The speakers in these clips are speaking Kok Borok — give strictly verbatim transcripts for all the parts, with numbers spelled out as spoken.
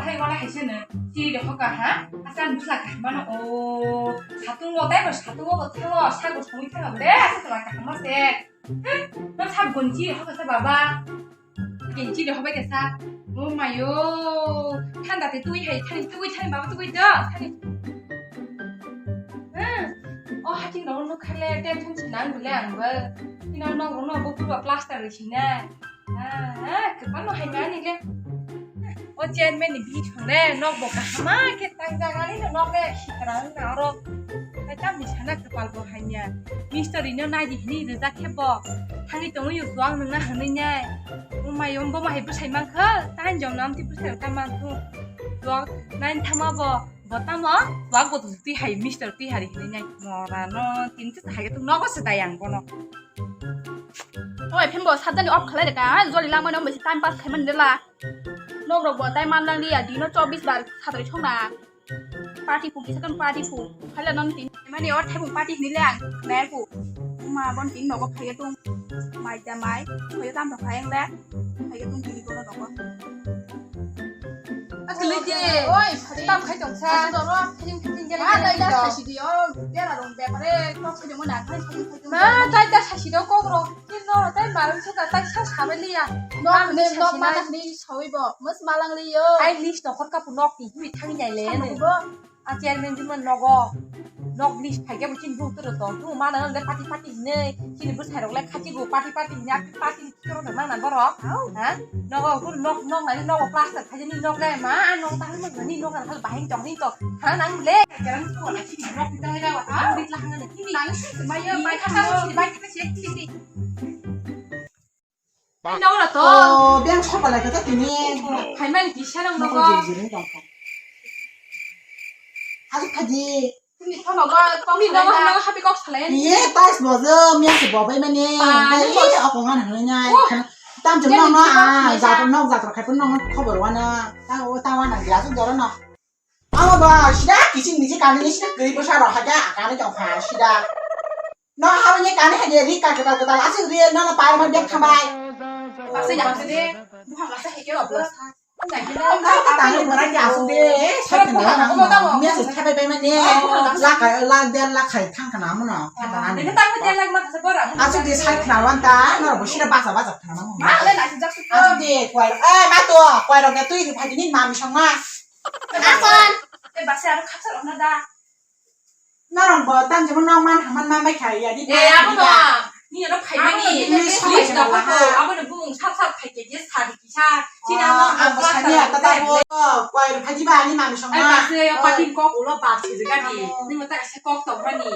Hai wala hai sene. Chiri de hoka ha. Asan bwsla kaham mano. O, satung o, dai bo satung o, bo thango, sago songwi thango de, asa tala kaham se. He, no sab gonchi hoka sa baba. Gonchi de hobai de sa. O mayo. Thanda te tui hai, thani tui, thani baba tui do. Thani. Hmm. O hating no no khale tension sinang bole ang bo. Kino no no bo pura plaster sinai. Ah, ah, kwbangno hai mani le. O chairman ni bihik song le, nok bo kahama khe tangjak, ani no nok le sikra wngna oro. Hai tamni sana kwpal bo hamya. Mister rino nai di hini rijak khe bo. Thangwi tongwi o chuwak nwngna hwnwi nai. O mai o bo ma hai bwsai mankha, ta hinjom no amtwi bwsai rok ta mankhu. Chuwak nai thama bo, bo tamo, chuwak bo twi hai mister twi hari hwnwi nai. Mora no, tin khe hai khe nogo se dai ang bono. Oi, phimbo sajani off khalai reka, joli langmani omo se time pass khaimani rela. Nok rok bo tai manlang liya, dino chobbish bar satri songna. Party pu kisa kan party pu. Khala non tin mani or thaibu party ni le ang nai pu. Ma bon tin nogo phaiya tung. Mai da mai, phaiya tam rok phai ang le. Phaiya tung tin bono nogo. Asli je. Oi, tam khai tong sa. Asli doro. Khajing khajing jale. Ma dai da sasi di o. Bera rong bepare. Kok khajing mo na khai khajing khajing. Ma dai da sasi do kok rok. Kin no tai marung se ta tai sa sabe liya. Nok ne nok mana ni soi bo. Mas malang liyo. Ai list no khor kapu nok ni hui thang jai le. Bo. A chairman jima nogo. Nok list phai ke bo kin bu turu tong. Tu mana le pati pati ne. Kini bu sai rok le khachi bu pati pati ne. Pati Koro da mana borok? Ha? Nogo kur nok nok nai nogo plaster khaijani nok le ma, a nok ta hal ma ni nok hal bahing tong ni to. Ha nang le. Kerang ko na chi nok ta hera wa. Ha rit la hanga ni. Nang si ma yo bai kha ta si bai kha si ti ti. Nogo la to. Oh, biang chapa la kata tini. Hai man ki sa nang nogo. Asu khaji. Ni nogo, nogo happy kok salai. Ye, tais bojo, miya se bobai mani. Ba, nai, ni bojo. Ako ngana hwnwi nai. Oh. Tam jom no, no, ah, jatra, nok jatra khai pun no, khobor wana. Ta, o, ta wana, ya, su doro no. Amo ba, sida, kiching, kiching, kani, sida, kiri, bosa, roha, ja, kani, jong, ha, sida. No, ha, ni, kani, ha, je, ri, ka, ka, ka, ka, asu, ri, no, no, pa, ma, bek, khambai. Baksa, baksa, de, buha, baksa, heke, obla, sa. Asuk de sai khna wan ta, norok bo sida bacha bacha khna ma. Asuk de kwai, eh, ma to, kwai rok ne twi ni phai ni ma mi song ma. Norok bo tam jemon nok man haman ma mai khai ya di. Eh, abo no. Ni no phai mani. List no photo. Abo no bung sap sap khai ke je sa di kisa. Chini ano ang bo sani ata ta bo. Kwai phai di ba ni mami song ma. Ai ba se yo pati kok ulo ba se ga di. Ni mo ta se kok to mani.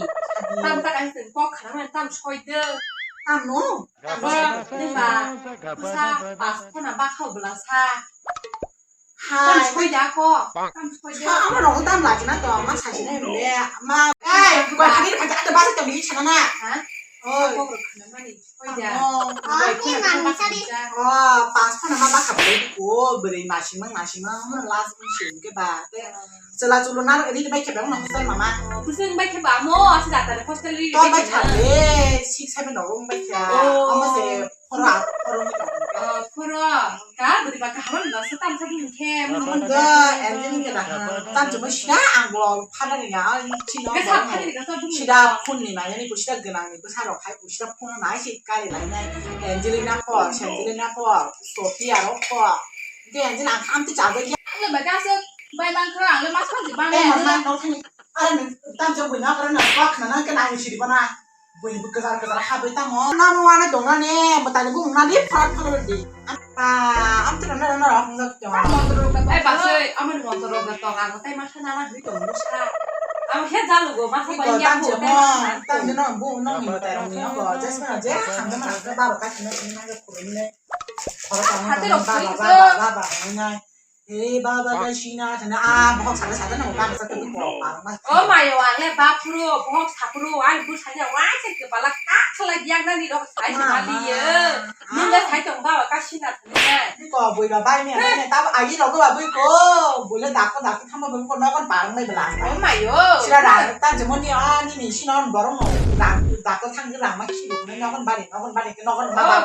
Tam ta kan se kok khana man tam soi de. Tam no. Abo ni ba. Sa pas khona ba khau bla sa. Hai. Tam soi da ko. Tam soi da. Sa ama rong tam la jina to, ma sa jina le. Ma, eh, ba ka ni ba ka ba sa to ni sa na. Ha? Oh. Ko ko khana mani soi da. Oh. Oh, ni ma mi sa di. Oh, pas pa na ma ba ka ba ko, beri ma si ma, ma si ma, la si ke ba. Chela chulu na ri bai ke ba na hostel mama. Kusung bai ke ba mo, asi da ta hostel ri. To bai ka le, six seven no bai ka. Oh. Ama se Phoro, phoro ni tong. Oh, phoro. Ka bwrwi ba kaham no sa tam sa bini khe. Amon ga, engine ga da. Tam chumo sina ang bo phana ni ga, chino. Ga sa phana ni ga sa bini. Sida phone ni ma, yani ko sida gwnang ni bwsa rok hai ko sida phone na si kari lai nai. Angelina ko, Angelina ko, Sophia rok ko. Ke Angelina ang am ti cha ga ya. Ang le ba ga sa bai mang kha, ang le mas phang ji bang. Eh, mas mang no thani. Are nang tam jok bui na kare na bak na nang ke nang siri bana. Bui bu kezar kezar ha bui tamo. Nang wana dong na ne, butani bu na di phat phat di. Apa, am tu na na na hong jok jok. Ai ba se, am ni motor rok da tong ang tai ma sa na na hui tong sa. Am he jalu go ma sa ba ya ko. Tam jok mo, tam jok no bu no ni butani ni ko. Jes ma je, ham ma na ba ba ka ni na ko ni. Oro tamo tamo baba, baba, baba, baba, nai. Ei, baba, bai sina, thana, ah, bohok sada, sada, nang baba, sada, tu, bohok, baba, ma. O mayo, ang le baphuru, bohok saphuru, ang bu sanya, wai se ke balak, tak sala diang nani rok sai se mali ye. Nung le sai tong ba, ka sina thani na. Biko, bui ba bai me, bai me, tab agi logo ba bui ko, bui le dakko dakko thamba bui ko nogon parang bai bela. Oh my yo. Sira da, ta jemon ni a ni ni sino borong no, dak dakko thang rang ma ki bui nogon bari, nogon bari, nogon ba ba.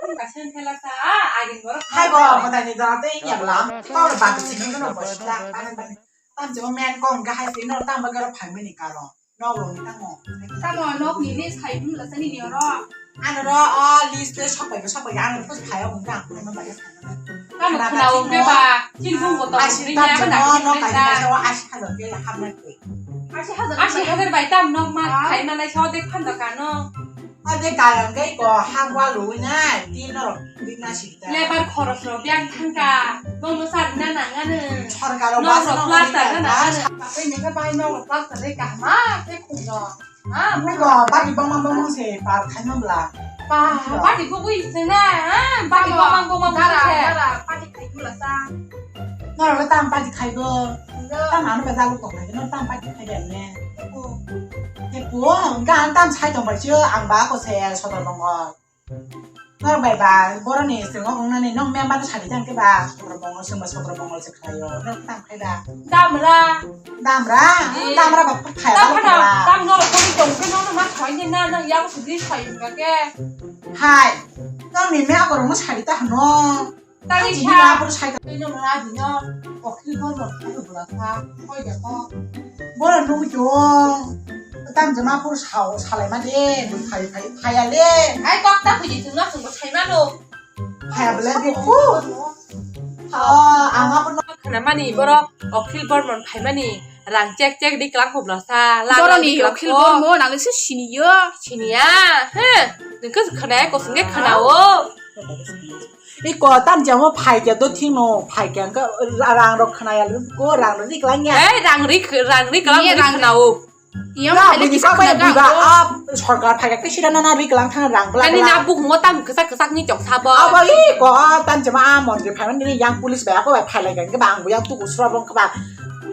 Kun ka sen phela sa, a agi borok. Hai bo, mo ta ni da te nya bela. Ko ba te sino no bo sila, ana ba. Tam jemon men ko ga hai sino tam ba ga phai me ni karo. Nok rok ni tamo. Tamo nok ni list khai phunuk la sani ni oro. Ano ro o list le sok bai sok bai ano pus khai o mung tang phunuk bai. Tamo khna o ke ba tin phung bo to. Asi ri tam ya jamo ba nok khai na. Asi hajar ke hamna ke. Asi hajar. Asi hajar bai tam nok ma khai ma nai so de phan da kano. O de kalang ke ko ha wa lu na tin no. Lebar khoros rok yang thangka, bono sa rina nang ano. Sorkar o bus no plaster na nang ano. Pakai ni ka bai no plaster de kahma ke khum no. Ah, bugo bagi bong bong bong se par khai no bla. Pa, bagi bugo i se na. Ah, bagi bong bong bong bong se. Dara, dara, pati khai bula sa. No ro tam pati khai go. Tam ano ba jalu ko khai no tam pati khai de ne. He po, ga tam sai tong ba chi ang ba ko se sodor bong. Nor bai ba, boroni sengok wngnani, nong member sadi jang ke ba, sokro bongol, sengba sokro bongol se khlaio, nor tang khai da. Damra. Damra? Eh. Damra ba phai Tam ba phana, phai ba. Tam nor kori tong ke nor ma thoi ne na, nang yang sudi thoi ka ke. Hai. Nor ni me akor mo sadi ta hno. Tari sa. Dina apor sai ka no na dino. Okhi bor bor khai bula sa. Koi de ko. Boro nugui tong. Tam jama pur sao salai ma de. Phai phai phai ale. Ai kok ta phuji tungna tungbo sai ma no. Phai bela de khu. Oh, ang apor no. Khana mani boro Okhil Bormon phai mani. Rang chek chek di klang khobla sa. Lang Boroni lang di klang Okhil kho. Bormon ang se siniyo. Siniya. He. Nungkhe khana ko sungke khana o. Iko tam jamo phai kya do thing no, phai kya ka rang rok khna ya ko rang rok rik lang ya. Eh, rang rik, rang rik lang rik khna o. Iya, phai bini kisa ka khna buga ka. Ap sorkar phai kya sida na na rik lang thang rang bla. Ani na buk mo tam kisa kisa ni chok sabo. Abo iko tam jamo a mon ke phai ni yang police ba ko phai lai ka ba ang yang tu usra bong ka ba.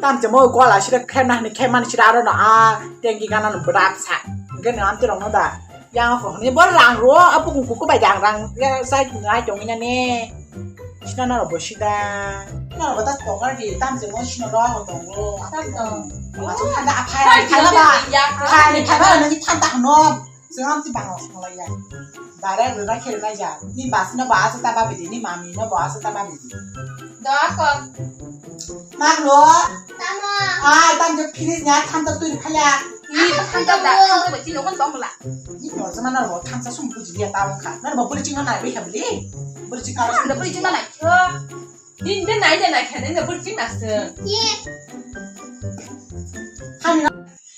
Tam jamo ko la sida khem na ni khem man sida aro na a tengi gana no brak sa. Nge na am ti rong no da. Yang ako ni bor rang ro, apu kuku bai jang rang, ya, sai ngai tong ina ne. Sina na ro bo sida. Na ro ta tong ar di, tam se mo sina ro ako tong ro. Tam tong. Achu thanda aphai, thanda ba. Phai, phai ba, nang thanda no. Sengam ti bang os ngalai ya. Bare ro na khel na ja. Ni bas na ba asa ta ba bidi, ni mami na ba asa ta ba bidi. Da ako. Maglo. Tamo. Ai, tam jo finish nya, tham ta tui phaya. Ni tham ta da, tham ta ba chini kon tong la. Ni mo sama na ro tham sa sum buji ya ta ka. Na ba buli ching na ri ha buli. Buli ching ka. Tham da buli ching na kyo. Din de nai de nai khan de buli ching na se. Ye. Tham na.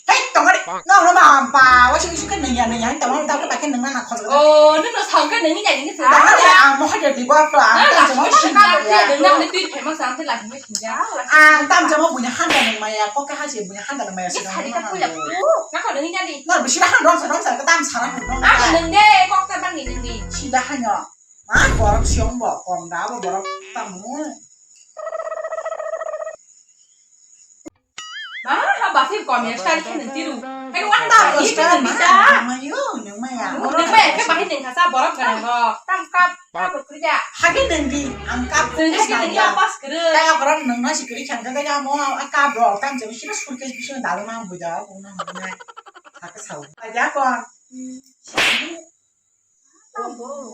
Hei, tongari, no, no, ba, ba, wa sing sing kan nengya, nengya, tama, tama, pakai nengna na khol. Oh, no, no, sangka nengya, nengya, sangka. Tama, ya, amo hajar di bawah tu, ang kan semua sing ya. Nengna ni tui famous, ang kan lagi sing ya. Ah, tam jama punya handa nengmaya, kok ke hasil punya handa nengmaya. Ini hari tak punya. Nak kau nengya ni. No, bisi dah dong, dong, dong, tam sarang, dong. Ah, nengde, kok tak bang ni nengde. Sida hanya. Ma, borok siyong bo, kom da bo borok tamu. Ma, ha, basi kom ya, style khe nang tiru. Hai, wa ta, ini kan bisa. Mayu, nang maya. Nang maya, khe bahai nang khasa, borok ganang ro. Tam kap, kap, kerja. Hagi nang di, ang kap. Nang hagi nang ya, pas kere. Kaya borok nang nasi kiri khan kaya mo, a kap ro, tam jeng sini suitcase bisa dalam ang buja, kung nang nang. Hake sau. Aja ko.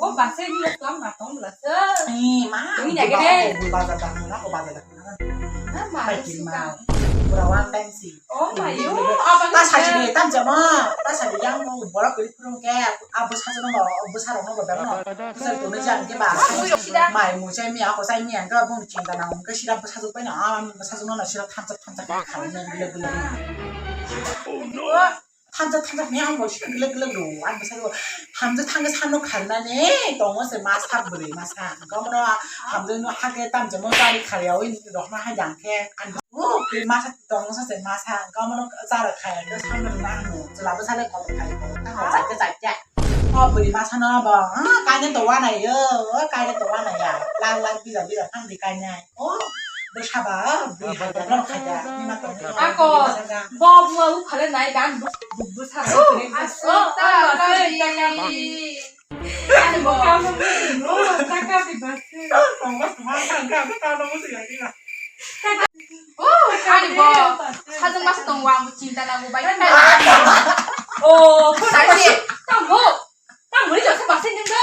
O base ni klam na tong la se. Eh, ma. Ni ya gede. Bazar dah na, ko bazar dah na. Na ma. Pai kin ma. Pura one time si. Oh my yo. Apa ta sa ji tam jama. Ta sa ji yang mo bora kuri kurung ke. Abu sa no, abu sa no ba no. Sa to ne jang ke ba. Mai mu chai mi ako sai mi ang ka bung chinta na. Ka sira bu sa to pai na. Am bu sa no na sira tham tham tham. Bile bile. Oh no. Thansa thansa hwnwi ang bo sika glak glak rwo, ang bwsai bo hamjak thangkhe sano kharnani tongo se masa bwrwi masa, hwnkhe omono hamjakno hakhe tamchamo chari kharyaui rwkna hai jang khe ang bo bwrwi masa tongo se masa, hwnkhe omono chara khaya khe samrwna ang chwla bwsale kotor khai tongo, tamo chaikhe chaikhe o bwrwi masano bo kainwi to uanaio, kainwi to uanaiya, lang lang bija bija thangdi kainai. O, bwsa ba, bwsa ba, no khaida, ni ma tong. Ako, bo buma u phale nai dan bu, bu, bwsa ba. Aswk ta, ta, ta, ta, ta. Ani bo kam Oh, ani bo. Sajwk masa tongo, ang bo chinta nango bai. Oh, sai se. Tamo. Tamo ni jasa basa nung do.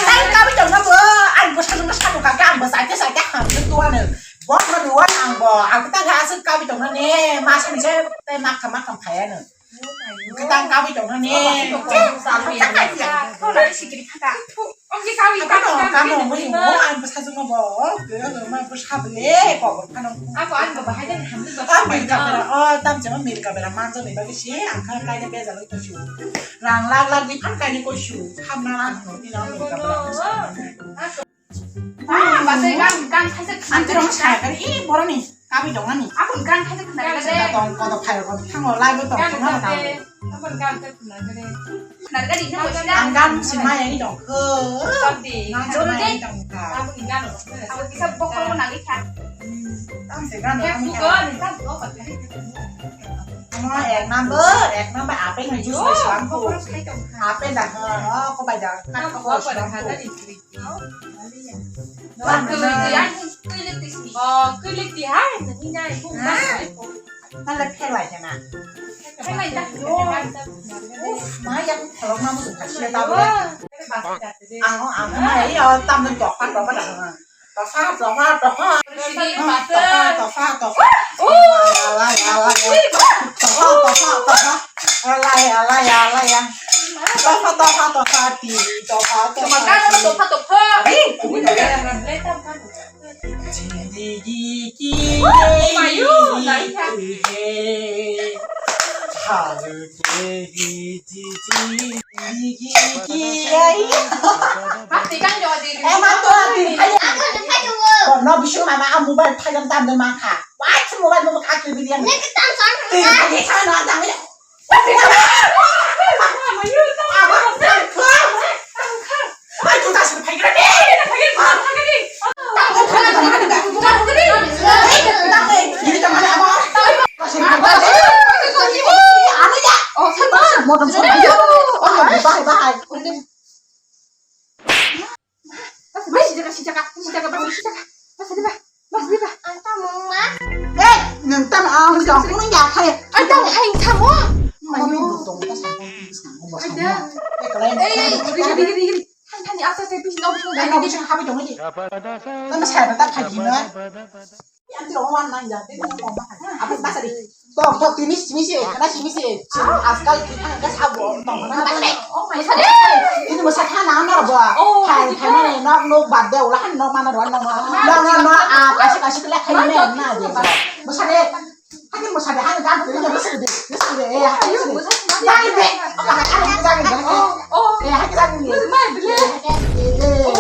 Sai kabi tongna bo. Ani bo sajwk masa tongka, ang bo saite saite hamjwk tuano. Bo ma duan ang bo. Ang ta ga aswk kabi tongna ne. Masa ni se te makam makam phayano. Kwtang kawi tongna ni. Kano, kano, mui mo, ang bwsajwk no bo. Khe, ma bwsa bele, kobor kano. Ako, ang bo bahai dan hamni ba. Ah, mil kabera, oh, tam jema mil kabera, manjak ni bagwi si, ang kha kaina bejalo to su. Rang lak lak ni phan kaina ko su. Hamna ang no, ni no mil kabera. Ah, basai gan, gan khaisa khna. Ang tiro ma sai kari, i boroni, kabi dongani. Ako gan khaisa khna. Gan khaisa dong, kodo phai, kodo thango, lai bo tong, gan tong, khaisa tong. Abon gan khaisa khna gare. Khna gare, ino. Ang gan sima yang i dong. Sabdi. Ang sima yang i dong. Abon gan. Ako kisa bokol mo nang ikha. Ang se gan. Kya ang bukan, kya bukan. Amo ek number, ek number, apple ni juice bai suang ko. Apple dah, oh, ko bai dah. Kan ko bai dah. Tala phelai kena. Phelai ta. Uf, ma yang tholok ma musu kasia ta bo. Ang, ang ma ya tam dok pa dok pa da. Tofa, tofa, tofa. Tofa, tofa, tofa. Ala, ala, ala. Tofa, tofa, tofa. Ala, ala, ala. Tofa, tofa, tofa, ti, tofa, tofa. Tofa, tofa, tofa. Ari, kuwi. Jindagi ki mayu, naikha. Haru ke hi ji ji. Hai. Ma, tikan jo di. Eh, ma, to, di. Hai. Ko no bisu mama a mobile thailam tam de ma kha. Wai mobile mo kha ke bidian. Ne ke tam san. Ti, ti, ti, no, tam ya. Wai, ti, tam. Ma, ma, yu, tam. Aba, tam, tam. Tam kha. Ai, tu ta se phai gra de. Phai gra, phai gra de. Tam, tam, tam, tam, tam. Tam, tam, tam. Ini tam mana, aba? Yang tiro wan nang ya, tini mau makan. Apa bahasa di? Tok, tok, tini sini sih, karena sini sih. Sini askal kita nggak sabo, tong mana mana. Oh my God. Ini masa kan nang nor ba. Oh, hai, hai mana nok nok bad de, ulah nok mana doang nok mana. Nok nok nok, ah, kasih kasih telah hai mana na de. Masa de, hai masa de, hai kan tu, ini masa de, masa de, eh, hai masa de. Jangan de, apa hai jangan de. Oh, oh. Eh, hai jangan de. Masa de. Eh, eh.